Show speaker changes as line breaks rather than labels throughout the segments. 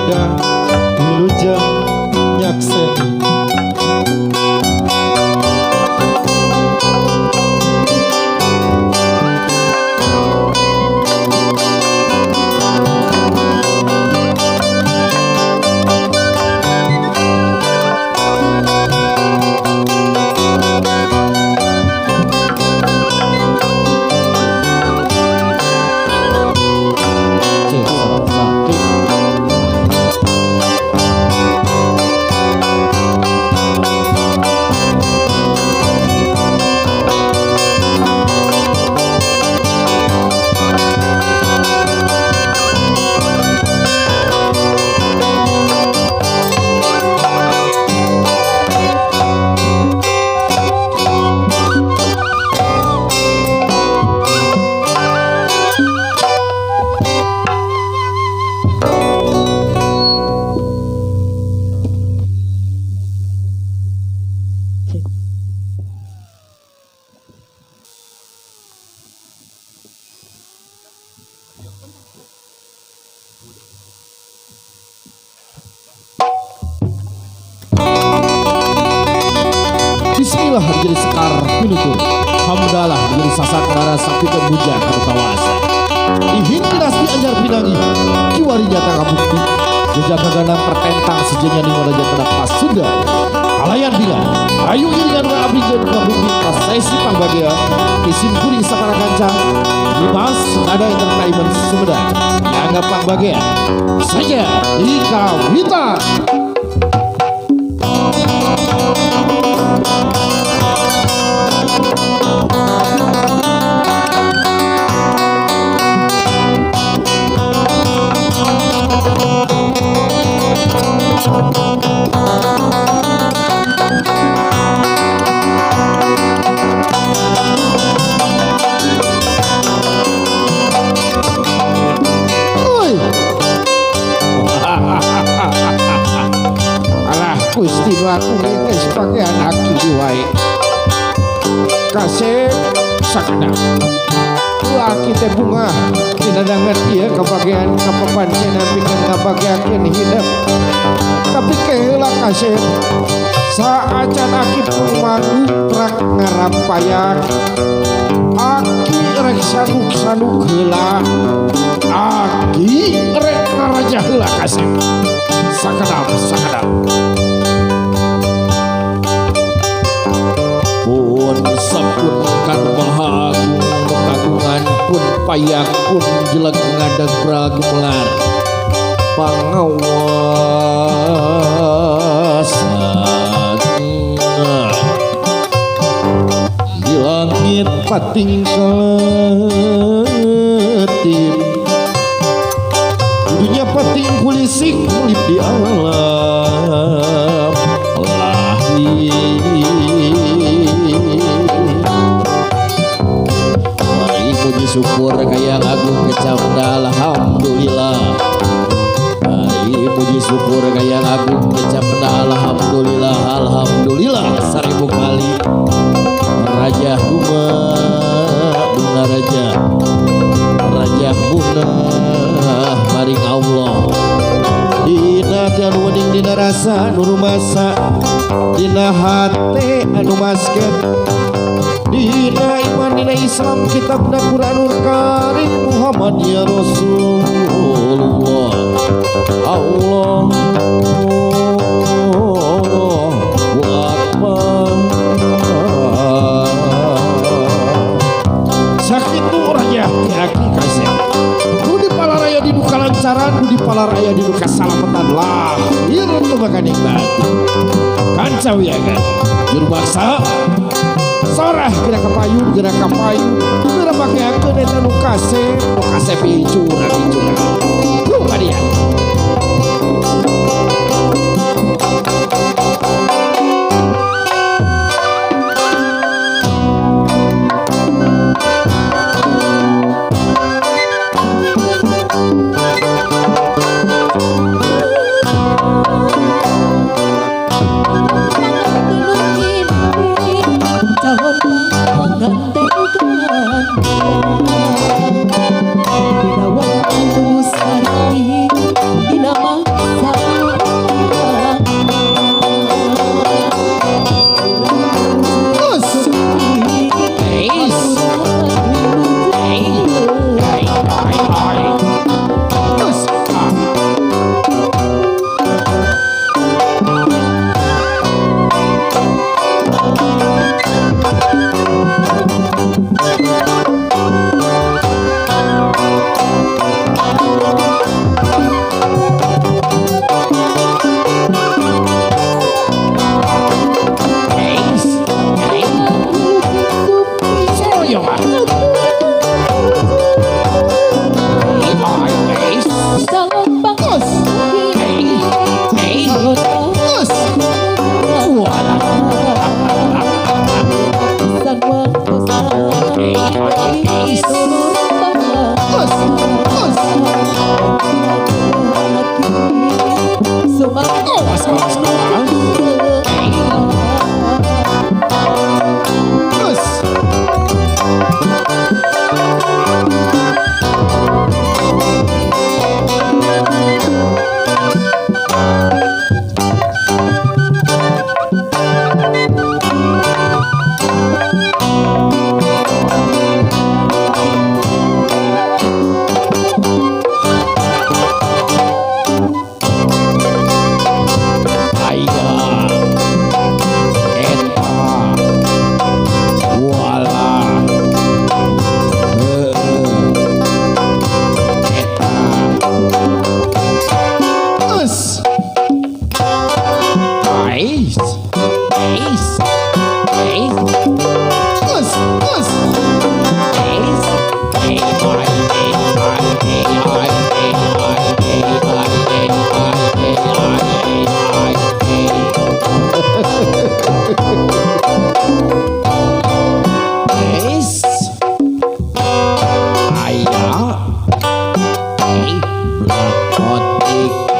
Nada wilujeng nyakseni.
Bismillah jadi sekar pinutur, hamdalah jadi sasak rara sakti bujang anu kawasa. Ihin dinasti anjar pinangi, kiwari nyata kabukti, jejak kagana pertentang sejenya ning wadaja tanah Pasunda. Kalayan bila, ayu iringan wa abdi jeung kabukti prosesi pangbagia, isim kuring sapara kanca, Dimas Nada Entertainment Sumedang, dianggap pangbagia saja di kawitan.
Alah Gusti nu aku geus pakaian aki wae. Kasep sakna. Aki teh bunga dinadangan ieu kabagean kapapancenan pikeun ngabageakeun hidup. Tapi keheula kasep saacan aki pungmagu prak ngarampayak. Aki rek sanuk-sanuk heula. Aki rek ngaraja heula kasep. Sakedap sakedap.
Pun sapun kan maha agung kagungan pun payak pun jelek ngadeg gemelar pangawasan di langit pating keletip dunia pating kulisik mulip di alam lahir. Mari puji syukur kaya agung kecap alhamdulillah. Mari puji syukur kaya agung kecap alhamdulillah, alhamdulillah 1000 kali. Raja bunga bunga raja raja bunga maring Allah.
Dina teh anu wening dina rasa nu rumasa, dina hate anu masket, dina iman dina Islam kitabna Quranul Karim Muhammad ya Rasulullah.
Allah Akbar.
Sakitu raja ti aki kasep. Nu di palaraya di nu kalancaran, nu di palaraya di nu kasalamatan lahir nu bakaning batu. Kanca wiyaga juru baksa sorah geura kapayun, geura kapayun, geura makeakeun eta nu kasep, nu kasep icurang-icurang. Ku ka dieu.
Calon pengantin.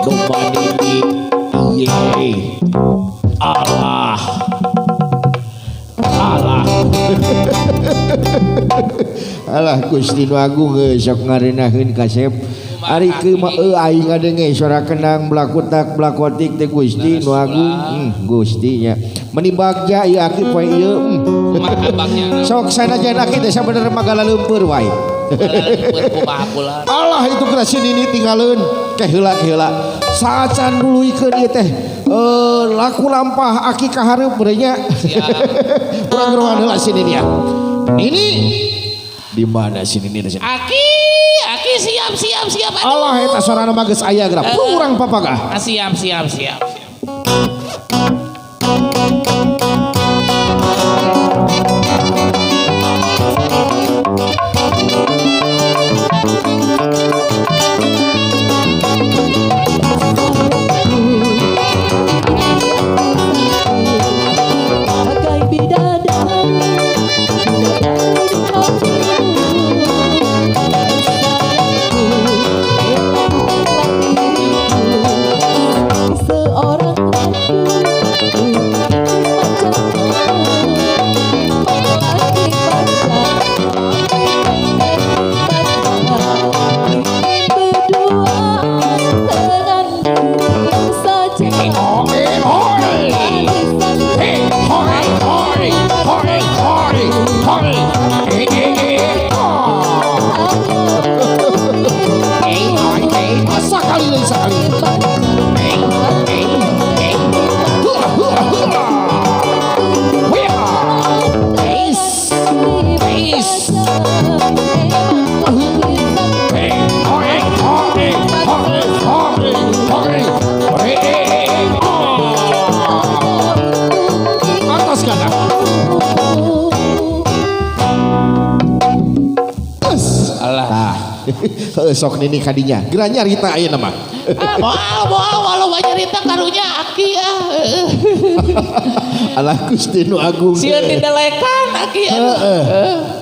Domba nini iye Allah Allah. Alah Gusti nu agung sok ngarenaheun kasep. Ari kieu mah aing ngadenge suara kendang belakutak belakotik teh Gusti nu agung. Gusti nya. Meni bagja ieu aki poe ieu. Sok sanajan aki teh sabenerna mah galaleumpeur wae. Allah itu geura si nini tinggaleun ke heula ke heula. Saacan duluikeun ieu teh laku lampah aki ka hareup beureum nya. Urang gerohan heula si nini ya. Nini di mana si nini teh?
Aki, aki siap siap siap. Aduh.
Allah eta sorana mah geus aya geura. Urang papagah.
Siap siap siap siap.
Sok nini kadinya geura nyarita ayeuna mah.
Moal moal walau nyarita karunya aki ah.
Alah Gusti nu agung.
Sieun didelekan aki.
Heeh.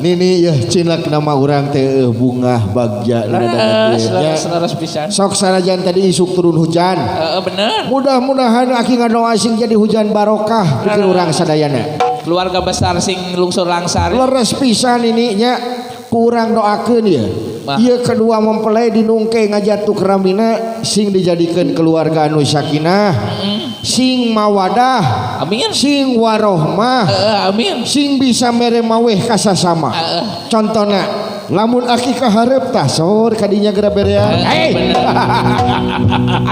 Nini yeuh cinlak nama urang teh bungah bagja
leres pisan.
Sok sanajan tadi isuk turun hujan.
Heeh bener.
Mudah-mudahan aki ngadoa sing jadi hujan barokah pikeun urang sadayana.
Keluarga besar sing lungsur langsar.
Leres pisan ini nya kurang doakeun ya. Ieu kedua mempelai dinungke ngajatuh keramina sing dijadikeun keluarga anu sakinah, sing mawadah,
amin,
sing warohmah,
amin,
sing bisa mere maweh ka sasama. Contona lamun aki kahareup tah sor kadinya geura berean.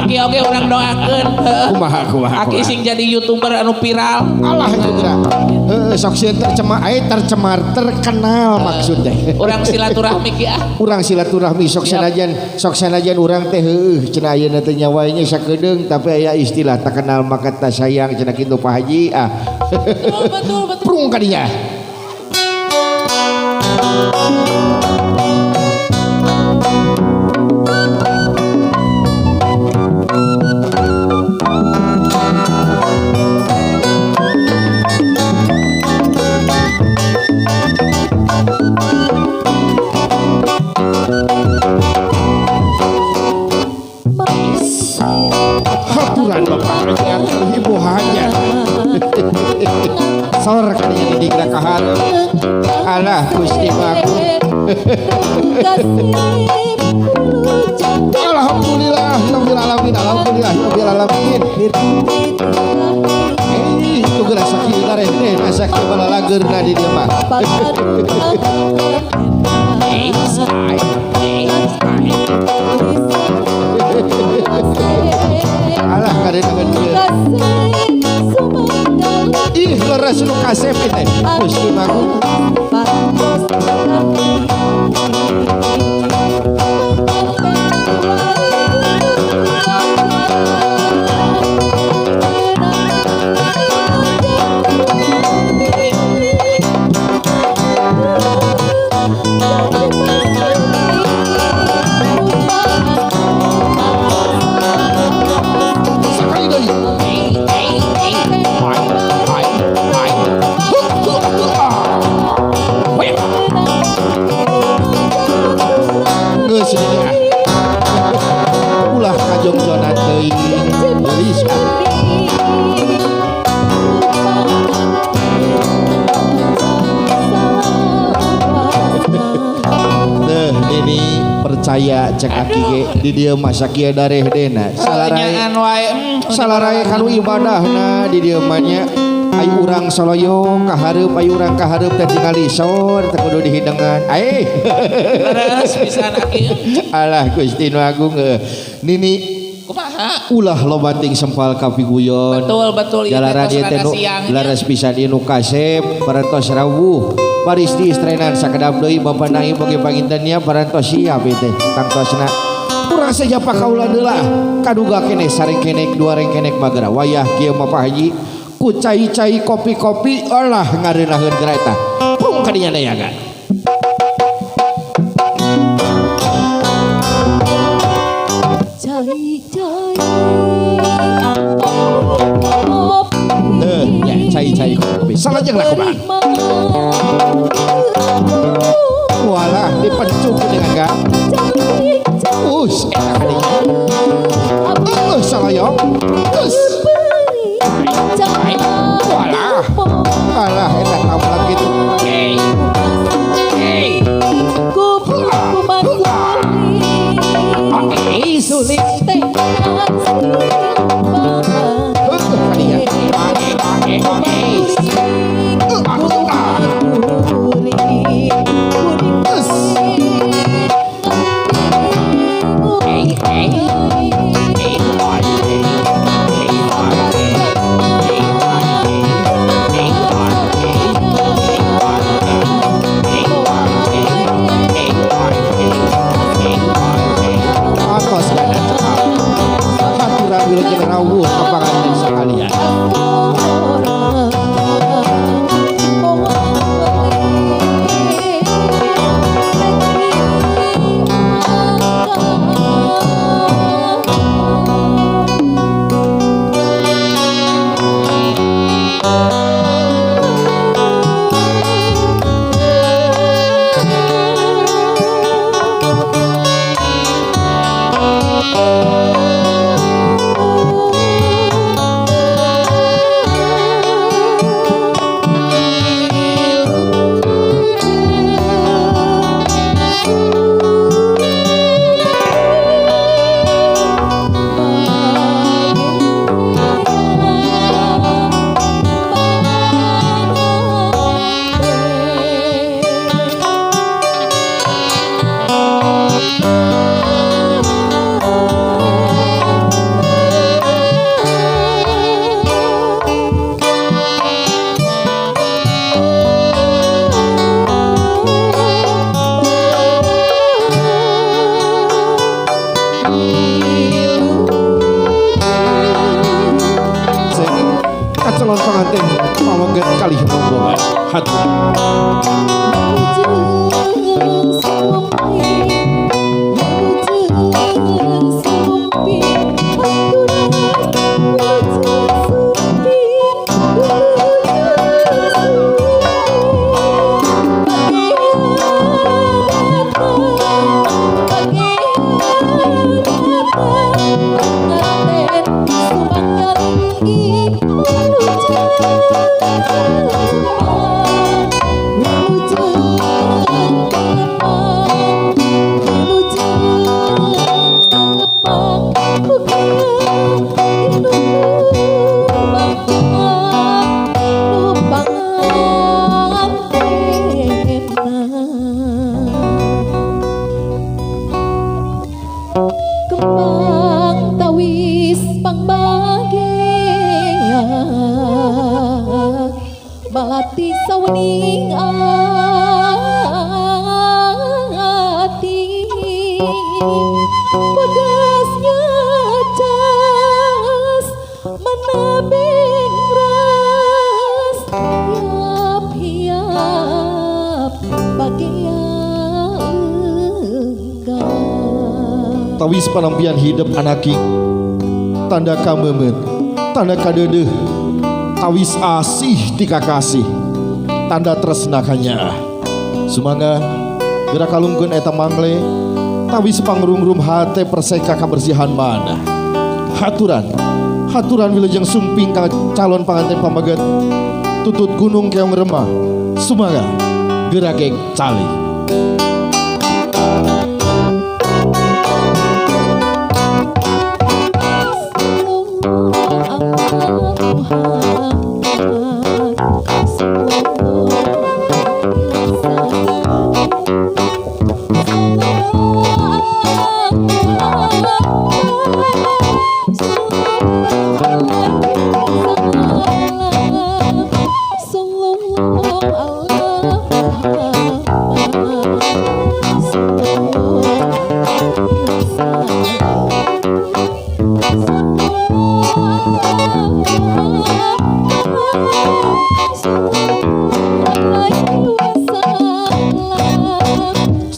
Aki oge urang doakeun.
Kumaha kumaha.
Aki sing jadi YouTuber anu viral.
Allah itu geura. Heeh sok sieun tercemar tercemar terkenal maksudnya.
Urang silaturahmi ki ah.
Urang silaturahmi sok sanajan urang teh heueuh cenah ayeuna teh nyawaenya sakedeung tapi aya istilah tak kenal maka tak sayang cenah kitu Pak Haji ah.
Betul betul betul.
Prung kadinya. Haturan bapak ibu hanya sor kadinya di kahareup. Alah Gusti aku. Alhamdulillah rabbil alamin, alhamdulillah rabbil alamin. Itu geura sakieu teh asa kieu balalageurna di dieu mah. Alah karenakeun ieu. Ih leres nu kasep teh Gusti Magu. Sakali deui. Geulis ah. Deh Nini percaya cek aki ge di dieu mah sakieu darehdena. Salarae salarae kanu ibadahna di dieu mah nya. Ayo urang soloyong kahareup, ayo urang kahareup teh tingali sor teh kudu dihidengan. Ae.
Leres pisan aki.
Alah Gusti nu agung Nini
kumaha?
Ulah loba ting sempal kapiguyon.
Betul betul ieu
Jalaran
teh
ieu teh
tos
nu
siang.
leres pisan ieu nu kasep parantos rawuh. Baris di istrenan sakedap deui Bapak Naim bagi panginten nya parantos siap ieu teh tangtosna. Urang saja pakaula deula kaduga keneh sarengkenek dua rengkenek magera wayah kieu mah Pak Haji ku cai-cai kopi-kopi olah ngareunaheun geura eta. Pung kadinya dayagan.
Cai-cai
Ya, cai-cai kopi. Salajeng lah kumaha. Walah dipencuk dengan gak. Us, enak kadinya. Salayong. Us. Walah. Alah eta tablak gitu.
Sulit.
Kadinya. Us. Atos gana cekap. Haturan wilujeng rawuh ka panganten sakalian. Kacalon panganten pameget kalih rombongan. Hatur.
Kembang tawis pangbagia malati sawening ati pedasnya cas mana bengras hiap hiap bagia enggan.
Tawis panampian hidup anaki tanda kamemet tanda kadedeh tawis asih dikakasih tanda tresna kanya. Sumangga gerak kalungkeun eta mangle tawis pangrungrum hate perseka kabersihan mana. Haturan Haturan wilujeng sumping ka calon panganten pamaget tutut gunung keong remah. Sumaga gerageng cali.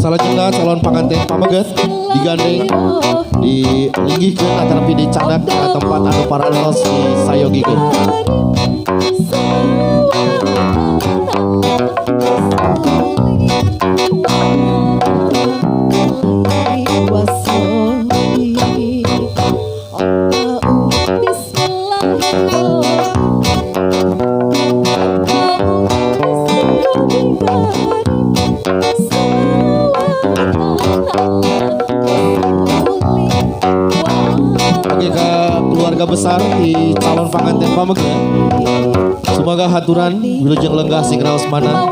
Salajengna calon panganten pameget digandeng dilinggihkeun atanapi dicandak ka tempat anu parantos disayogikeun. Oke, ke keluarga besar di calon panganten pameget. Sumaga haturan wilujeng lenggah sing raos mana.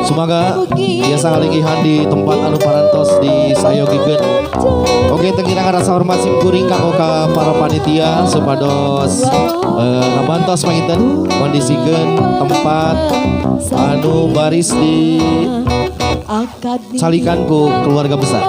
Sumaga biasa ngalinggihan di tempat anu parantos disayogikeun. Oke, tengkira rasa hormat sim kuring kanggo ka para panitia supados ngabantos panginten kondisikeun tempat anu baris di calikan ku keluarga besar.